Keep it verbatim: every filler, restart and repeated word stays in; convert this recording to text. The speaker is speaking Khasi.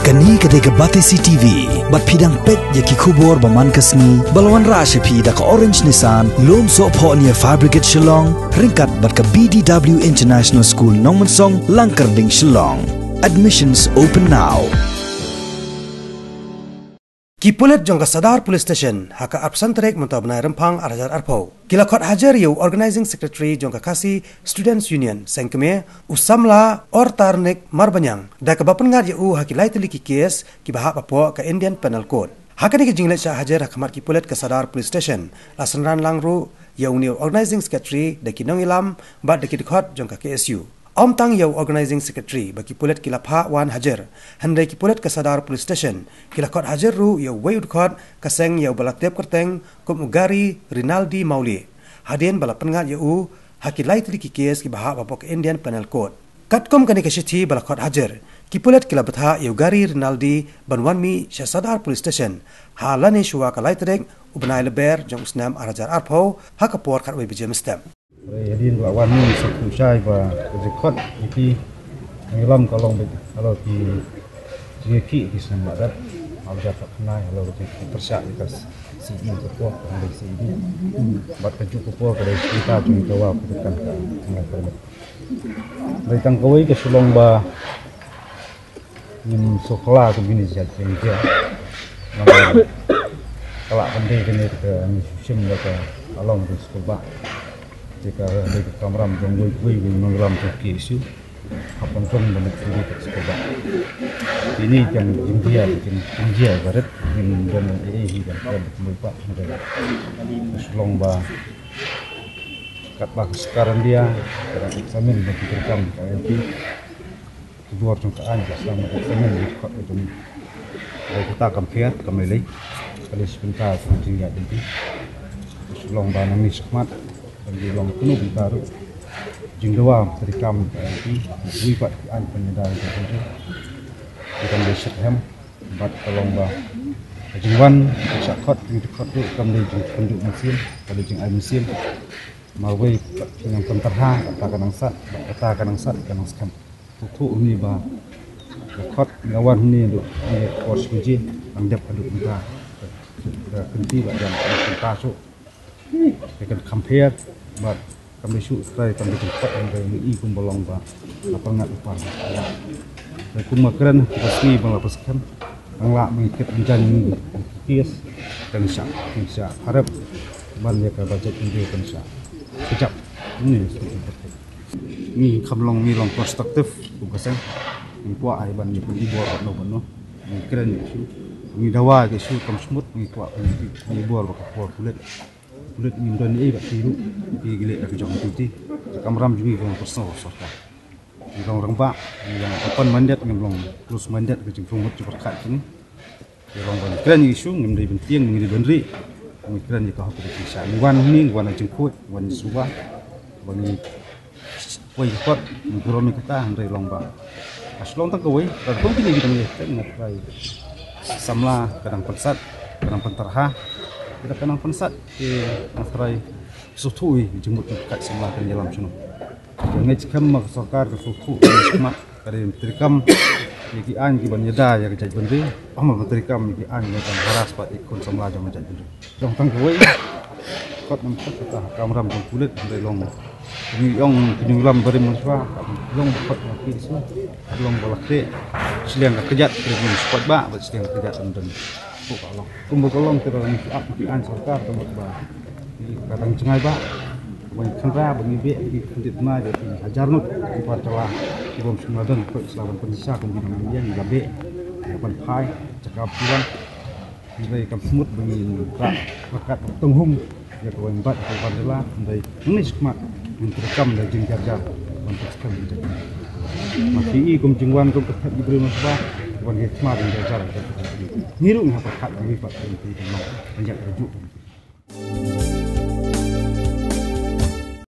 Kane ka dei ka Batesi T V, bad phi dang peit ïa ki khubor ba man ka sngi, ba la wanrah sha phi da ka Orange Nissan, Lumsohphohnia Fabricate Shillong, ryngkat bad ka B D W International School Nongmensong, Langkyrding, Shillong. Admissions open now. Ki pulit jong ka Sadar Police Station, ha ka arphew san tarik mynta u bnai Rymphang ar hajar arphew, ki la khot hajar ïa u Organizing Secretary jong ka Khasi Students Union Seng Kmie, u samla Ortarnik Marbaniang, da kaba pynngat ïa u ha ki lai tylli ki kes kiba hap hapoh ka Indian Penal Code. Ha kane ka jingleit shah hajar ha khmat ki pulit ka Sadar Police Station, la synran lang ruh ïa une u Organizing Secretary da ki nongïalam bad da ki dkhot jong ka K S U. Ym tang ïa u Organizing Secretary ba ki pulit ki la phah wan hajar, hynrei ki pulit ka Sadar Police Station ki la khot hajar ruh ïa uwei u dkhot ka seng ïa uba la tip kyrteng kum u Gary Rinaldi Mawlieh, hadien ba la pynngat ïa u ha ki lai tylli ki kes kiba hap hapoh ka Indian Penal Code. Katkum kane ka shithi ba la khot hajar, ki pulit ki la bthah ïa u Gary Rinaldi ban wan mih sha Sadar Police Station ha lane shuwa ka lai tarik u bnai Lber jong u snem ar hajar arphew, ha ka por khatwei baje mynstep. Hynrei hadien ba la wan mih sa khushai ba ka jingkhot ïa ki nongïalam ka long beit halor ki jingïakhih ki snem ba dap. Haba jar ka khnai halor ka jingpyrshah ïa ka C E ka por, ka dei C E D. Bad kajuh ka por ka dei secretary jong ka wa ka kan ka. Hynrei tang kawei ka shu long ba ngim sngewkla kumne ïa ka jingïa. Namar ka lah ban dei kane ka, ngim sngewsih ba ka long ka skulbah. Te ka dei ka kamram jong uwei uwei uwei u nongïalam jong K S U. Hap ban jong ban dei ka skulbah. Kine ki jingïa, ki jingïa barit, ngim don ei ei hi ban kren kumne pat. Ka shu long ba katba ka sorkar India ka dang examine ba ki treikam ka M P. Ki bor jong ka aiñ ka sdang ban examine ïa ki kot ka jong ngi. Hynrei kata kam pher, kam lei lei. Ka dei shi bynta ka jingïaid lynti. Ka shu long ba nangne shakhmat ban ïa long kano bynta ruh, jingdawa treikam ka M P, uwei pat ki aiñ ban ïada ïa ka jong ngi. Ki kam dei shitrhem bad ka long ba ka jingwan ka shah khot, jingkhot ruh kam dei jingkynduh mynsiem, ka dei jingai mynsiem. Marwei pat ki nang pyntarha, kata ka nang sat, kata ka nang sat, ka nang skhem. Sngewthuh une ba ka khot nga wan une haduh une por shi baje, nang dep haduh mynta. Ka kynti ba jan ka kynta shuh. Ka kan compare bad kam dei shuh trai kam dei kan khot nang dei ngi i kumba long ba la pyngat u par. Dei kumba kren ka sngi ba la pynskhem. Nang lah mynta kit mynta ngi kies kan shah kan shah harap ban ïa ka budget ngi kan shah kejap. Ni Ngi kham long, ngi long constructive kum ka seng. Ngi kwah ai ban ïa pynibor bad no bad no. Ngi kren ïa ka issue, ngi dawa ïa ka issue kam smooth, ngi kwah pynibor bad ka por pulit. Pulit ngim don ei bad ki ruh, ki leh ïa ka jong ki. Ka kamram jong ngi ka long personal sorkar. Ngi long rangbah, ngi long open minded, ngim long close minded ka jingpyrkhat jong ngi. Ngi long ban kren ïa ka issue, ngim dei ban tieng, ngim dei ban rieh. Ngi kren ïa ka hok ka jingshah. Ngi wan hangne, ngi wan ha jingkhuid, ngi wan shuwa. Ba ngi poi ka kot, ngi burom ïa kata, hynrei long ba ka shu long tang kawei, ka kum kine ki dang ïa teng nga trai samla, ka dang pynsat, ka dang pyntarha, ka dang pynsat, ka dang trai suthu ïa jingmut jingpyrkhat samla kan ïalam shano. Ka ngeit skhem ma ka sorkar ka sngewthuh ka ngeit skhem ma ka dei ban treikam ïa ki aiñ ki ban ïada ïa ka jaitbynriew, ym ban treikam ïa ki aiñ ki ban harass bad ïa ki khun samla jong ka jaitbynriew. Jong tang kawei, kot nam kot kata ka kamram jong pulit hynrei long. Ngi ong ki nongïalam barim mynshwa, long ba kot ma ki su, long ba la kre shiliang ka kjat, kre ngi spot ba, ba shiliang ka kjat ym don. Kumba ka long, te ba ngi ap ki aiñ sorkar, te ba ngi ka dang jngai ba, ba ngi kynra, ba ngi beh ki khyndiat bnai, ba ki hajar ngut ki bar jylla ki bym shym la don, ko sla ban pynshisha kum ki nongïalam, ngi la beh, ngi la ban phai jaka ba ki wan. Ngi dei kam smooth ba ngi rah ryngkat ba tung hum ïa ka weng bad ka bar jylla, ngi dei ngi shikmat ngi treikam da jingjar jar ban treikam da jingjar. Ma ki i kum jingwan kum ka thep ki briew na sba, wan ngi khmat ngi jar jar. Ngi ruh ngi hap ryngkat ngi pat ngi ti ngi ngi jar jar.